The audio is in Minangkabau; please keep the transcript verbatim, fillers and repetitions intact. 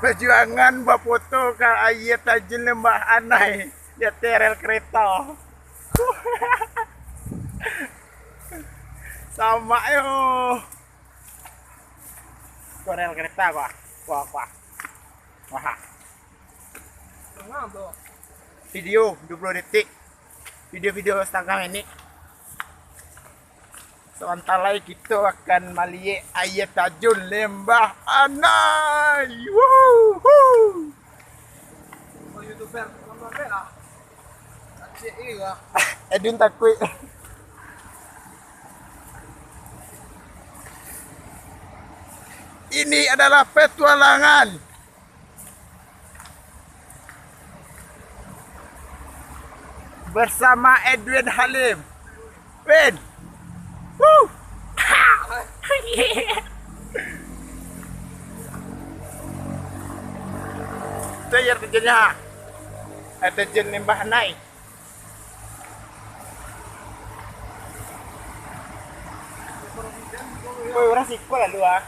Perjuangan bafoto ka aia tajun Lembah Anai di ateh rel kereta. Sama yo. Ko rel kereta ko. Wah, wah. Wah. Video dua puluh detik. Video-video setengah ini. Sabanta lai kito akan maliek aia tajun Lembah Anai. Wuhu! Edwin takuik. Ini adalah petualangan bersama Edwin Halim. Win. Woo. Tu aia tajunnya. Aia tajun Lembah Anai. Woi, urang siko lalu ah.